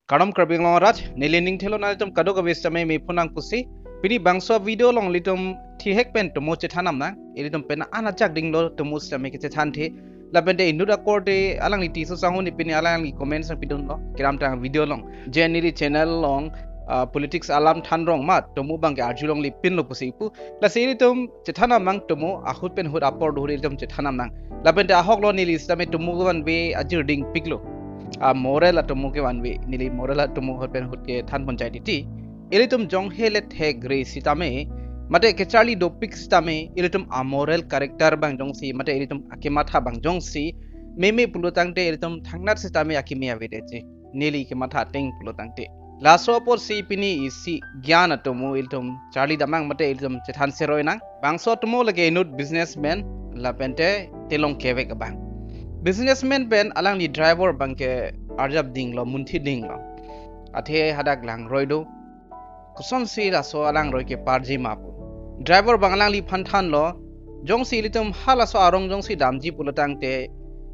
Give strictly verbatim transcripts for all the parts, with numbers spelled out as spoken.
Kardom Karbi Anglong arat, neli ning thelo nanglitum kadokave sitame mephu nang pusi. Pini bangso video along ilitum thihek pen tomo chethan nam nang. Ilitum pen an ajak dinglo tomo sitame kechethan the. Lapen te inut akorte alangli Tisso Sangho ne pini alangli comment sang pidunlo kedamtang video along. Je neli channel along, ah, politics alam than rong ma tomo abangke arjulongle pinlo pusi pu. Lasi ilitum chethan nam nang tomo ahut pen ahut apor do ahut ilitum chethan nam nang. Lapen te ahoklo neli sitame tomo kevanve ajir dingpiklo. A moral atomo kevanve, neli moral atomo ahut pen ahut kethan ponchai titi. Ilitum jonghe le thek re sitame, mate kecharli dopik sitame, ilitum amoral character abang jongsi, mate ilitum akematha abang jongsi meme pulo tangte ilitum thangnat sitame akeme avedetji. Neli kematha ateng pulo tangte. Laso apotsi pini isi gyan atomo ilitum charli dam nang mate ilitum chethan seroi nang. Bangso atomo lake inut businessman lapen te telong kevek abang. Businessman pen alangli driver abangke arjap dinglo, munthi dinglo. Athe hadak langroi do. Kosonsi laso alangroi keparji ma pu. Driver abang alangliphan thanlo, jongsi ilitum halaso arong jongsi damji pulo tangte,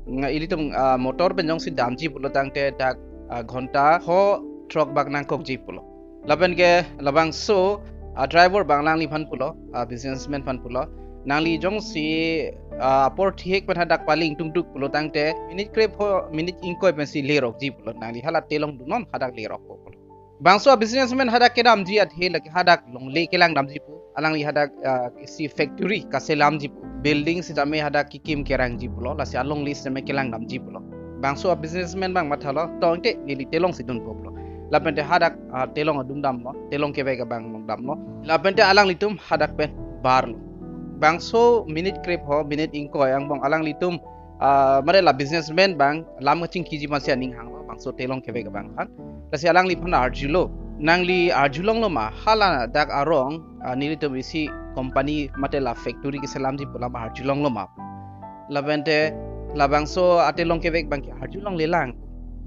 nga ilitum, ah, motor pen jongsi damji pulo tangte dak, ah, ghonta ho throk bak nangkokji pulo. Lapen ke labangso, ah, driver abang alangliphan pulo, ah, businessman aphan pulo. Nangli jongsi, ah, apor thihek pen hadak pali ingtungduk pulo tangte minute krepho, minute ingkoi pensi lerokji pulo. Nangli hala telong dunnon hadak lerokpo pulo. Bangso a businessman hadak kedamji athe lake hadak longle kelang damji pu. Alangli hadak, ah, isi factory kaselamji pu. Building sitame hadak kekim kerangji pulo. Lasi alongle sitame kelang damji pulo. Bangso a businessman abang mathalo, to inte neli telongsi dunpo pulo. Lapen te hadak, ah, telong adung damlo, telong kevek abang long damlo. Lapen te alanglitum hadak pen barlo. Bangso minute krepho, minute ingkoi angbong alanglitum, ah, mare la businessman abang lam kachingkiji aphansi aning hanglo, bangso telong kevek abang aphan. Lasi alangliphan arjulo, nangli arjulonglo ma, hala dak arong, ah, nelitum isi company mate la factory keselamji pu alam arjulonglo ma. Lapen te labangso atelong kevek abangke arjulonglelang.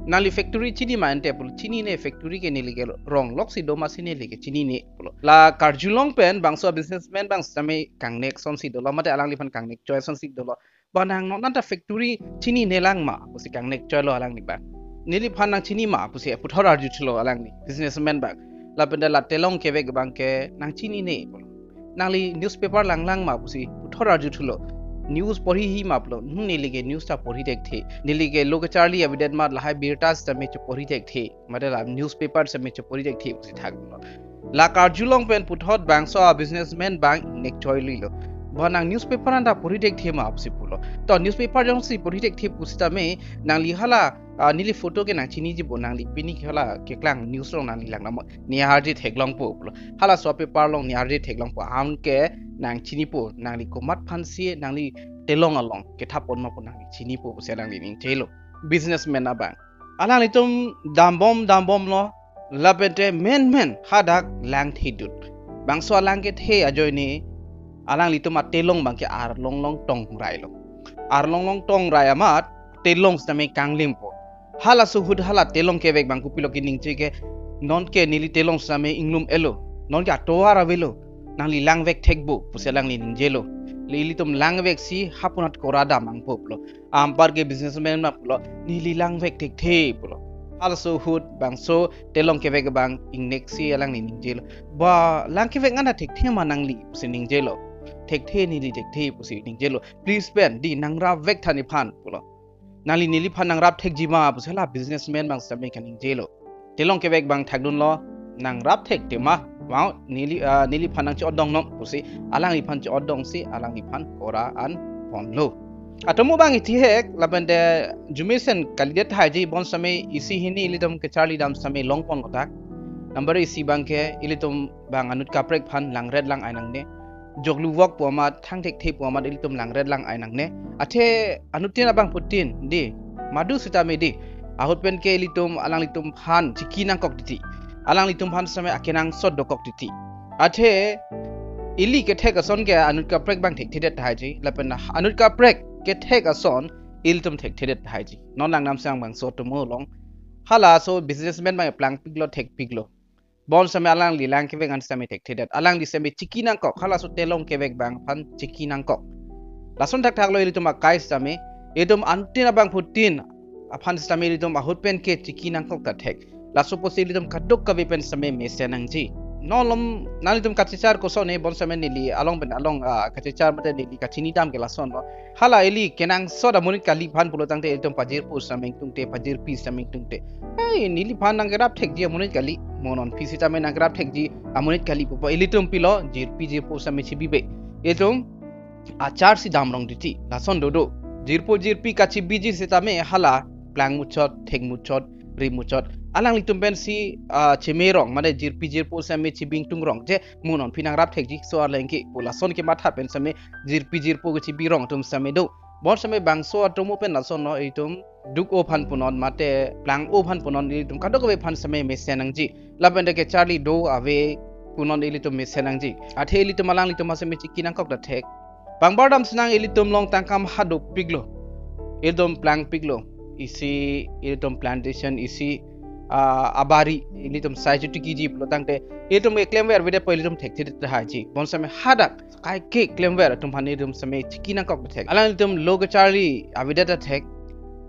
Nangli factory chini ma ante pulo, chinine, factory ke neli ke rong loksi do masi neli ke chinine pulo. La karjulong pen bangso businessman abang sitame kangnek asonsi dolo mate alangliphan kangnek choi asonsi dolo. Ba nang non anta factory chininelang ma pusi kangnek choilo alangli abang. Neliphan nangchini ma pusi puthot arjuthulo alangli businessman abang. Lapen te la telong kevek abangke nangchinine pulo. Nangli newspaper langlang ma pusi puthot arjuthulo. News porhihi ma pulo. Hmm, neli ke news ta porhi thekthe. Neli ke lo kecharli avedet ma lahai birta sitame cheporhi thekthe. Mate la newspaper sitame cheporhi thekthe pusi thaklo. La karjulong pen puthot bangso a businessman abang ingnek choililo. Ba nang newspaper anta porhi thekthe ma pusi pulo. To newspaper jongsi porhi thekthe pusitame nangli hala, ah, neli photo ke nangchiniji pu, nangli pini ke hala keklang news along nangli lang namo. Ne arje theklongpo pulo. Halaso a paper along ne arje theklongpo. Anke nangchinipo, nangli komat aphansi nangli telong along kethapon ma pu nangli chinipo pusi alangli ningchelo. Businessman abang. Alanglitum dambom dambomlo, lapen te menmen hadak lang thedut. Bangso alang kethe ajoine alanglitum atelong abangke arlonglong tongrailo. Arlonglong tongrai amat telong sitame kanglimpo. Halaso ahut hala telong kevek abang kopilo keningje ke, nonke neli telong sitame inglum-elo, nonke atovar avelo, nangli langvek thekpo pusi alangli ningjelo. Le ilitum langveksi hapunat kora dam nangpo pulo. Anparke businessman abang pulo, neli langvek thekthe pulo. Halaso ahut bangso telong kevek abang ingneksi alangli ningjelo. Ba lang kevek ngan ta thekthe ma nangli pusi ningjelo. Thekthe, neli thekthe pusi ningjelo. Please pen di nangrapvek tha nephan pulo. Nangli neliphan nangrap thekji ma pusi la businessman abang sitame kaningjelo. Telong kevek abang thakdunlo, nangrap thekthe ma. Wow, neli, ah, neliphan nangche-otdong non pusi alangliphan che-otdongsi alangliphan kora an ponlo. Atomo abang ithihek lapen te arjumesen kalidet tahai ji, bonsitame isi hini ilitum kecharli dam sitame longponlo tak. Number isi abangke ilitum abang anut kaprek aphan langret lang-ai nangne. Joklu vok pu amat, thang thekthe pu amat ilitum langret lang-ai nangne. Athe anuttin abangphutin di, madu sitame di, ahut penke ilitum alanglitumphan chiki nangkok titi. Alanglitumphan sitame akenangsot dokok titi. Athe ili kethek ason ke anut kaprek abang thekthedet tahai ji, lapen anut kaprek kethek ason ilitum thekthedet tahai ji. Non lang nam sang bangso atomo along. Halaso businessman abang plangpiklo, thekpiklo. Bonsitame alangli lang kevek an sitame thekthedet. Alangli sitame chiki nangkok, halaso telong kevek abang aphan chiki nangkok. Lason thakthaklo ilitum akai sitame, ilitum anuttin abangphutin aphan sitame ilitum ahut penke chiki nangkok ta thek. Laso pusi ilitum kadokave pen seme mesen nangji. Nolom nanglitum kachechar koson e, bonseme neli along pen along, ah, kachechar mate neli kachini dam ke lasonlo. Hala ili kenangsot amonit kali aphan pulo tangte ilitum pajirpo seme ingtungte, pajirpi seme ingtungte, "Hey, neliphan nangkerap thekji amonit kali, mo non aphi sitame nangkerap thekji amonit kali," pupo. Ilitum pilo, jirpi jirpo seme chibibe. Ilitum achar si damrong titi, lason dodo. Jirpo jirpi kachibiji sitame hala plang muchot, thek muchot, ri muchot, alanglitum pensi, ah, chemerong, mane jirpi jirpo seme chibi ingtungrong, je mo non aphi nangrap thekji, so-arlo ke pu, lason kematha pen seme jirpi jirpo kachibirong atum seme do. Bonseme bangso atomo pen lasonlo, ilitum duk-o aphan punon mate plang-o aphan punon ilitum kadokave aphan seme mesen nangji. Lapen de kecharli do ave punon ilitum mesen nangji. Athe ilitum alanglitum aseme chiki nangkok ta thek. Bang bardam sinang, ilitum along tangka maha dopiklo, ilitum plangpiklo, isi ilitum plantation, isi, ah, abari ilitum sai chutikiji pulo tangte ilitum keklemver avedet pu ilitum thekthe tahai ji. Bonseme hadak kaike klemver atum aphan ilitum seme chiki nangkok ta thek. Alanglitum lo kecharli avedet ta thek.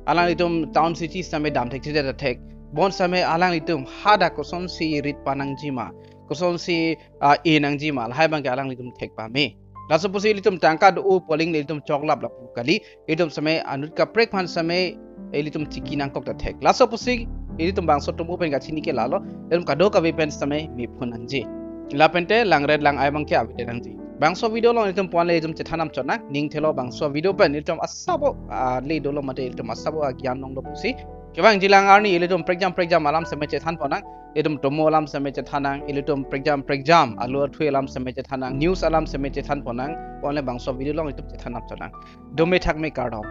Alanglitum town city seme dam thekthedet ta thek. Bonseme alanglitum hadak kosonsi rit pa nangji ma, kosonsi, ah, e nangji ma, lahai abang ke alanglitum thek pame. Laso pusi ilitum tangka do-o pu aling ilitum choklap lapu kali. Ilitum seme anut kaprek aphan seme ilitum chiki nangkok ta thek. Laso pusi ilitum bangso atomo pen kachini ke lalo, ilitum kadokave pen seme mephun nangji. Lapen te langret lang-ai abang ke avedet nangji. Bangso video along ilitum puan le ilitum chethan nangchot nang, ning thelo bangso video pen ilitum asabo, ah, le dolo mate ilitum asabo agyan longlo pusi. Kevangji lang arni ilitum prekjam prekjam alam seme chethan pon nang, ilitum atomo alam seme chethan nang, ilitum prekjam prekjam alu athui alam seme chethan nang, news alam seme chethan pon nang, puan le bangso video along ilitum chethan nangchot nang. Dome thakme, kardom.